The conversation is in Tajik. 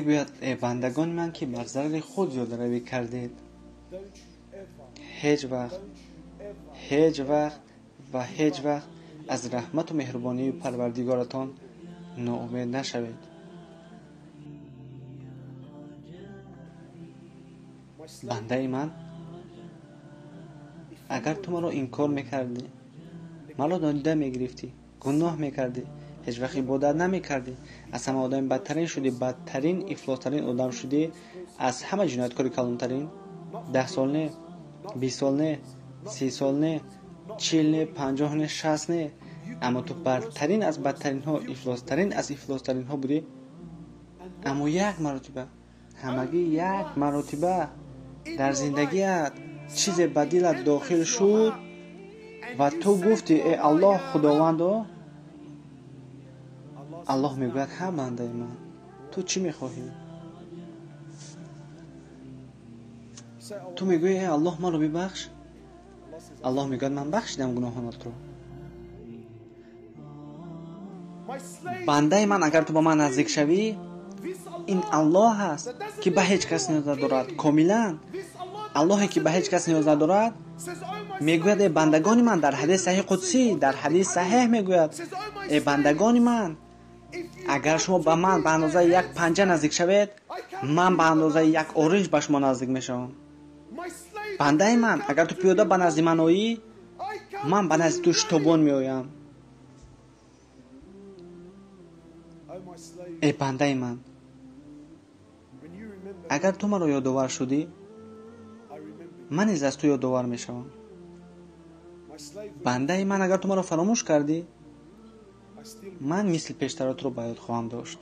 Мегӯяд: э бандагони ман, ки бар зарари худ зиёдаравӣ кардед, ҳеҷ вақт, ҳеҷ вақт ва ҳеҷ вақт аз раҳмату меҳрубонии Парвардигоратон ноумед нашавед. Бандаи ман, агар ту маро инкор мекардӣ, маро нодида мегирифтӣ, гуноҳ мекардӣ, ҳеҷ вақт ибодат намекардӣ, аз ҳама одами бадтарин шудӣ, бадтарин, ифлостарин одам шудӣ, аз ҳама ҷинояткори калонтарин, 10 сол не, 20 сол не, 30 сол не, 40 не, 50 не, 60 не, аммо ту бадтарин аз бадтаринҳо, ифлостарин аз ифлостаринҳо будӣ. Аммо як маротиба, ҳамагӣ як маротиба дар зиндагият чизе ба дилат дохил шуд ва ту гуфтӣ: э Аллоҳ, Худовандо. Аллоҳ мегӯяд: ҳа бандаи ман, ту чӣ мехоҳӣ? Ту мегӯӣ: э Аллоҳ, маро бибахш. Аллоҳ мегӯяд: ман бахшидам гуноҳонатро. Бандаи ман, агар ту ба ман наздик шавӣ, ин Аллоҳ аст, ки ба ҳеҷ кас ниёз надорад. Комилан Аллоҳе ки ба ҳеҷ кас ниёз надорад мегӯяд: э бандагони ман, дар ҳадис саҳиҳ қудсӣ, дар ҳадис саҳиҳ мегӯяд: э бандагони ман, агар шумо ба ман ба андозаи як панҷа наздик шавед, ман ба андозаи як оринҷ ба шумо наздик мешавам. Бандаи ман, агар ту пиёда ба назди ман оӣ, ман ба назди ту шитобон меоям. Э бандаи ман, агар ту маро ёдовар шудӣ, ман низ аз ту ёдовар мешавам. Бандаи ман, агар ту маро фаромӯш кардӣ, ман мисли пештара туро ба ёд хоҳам дошт.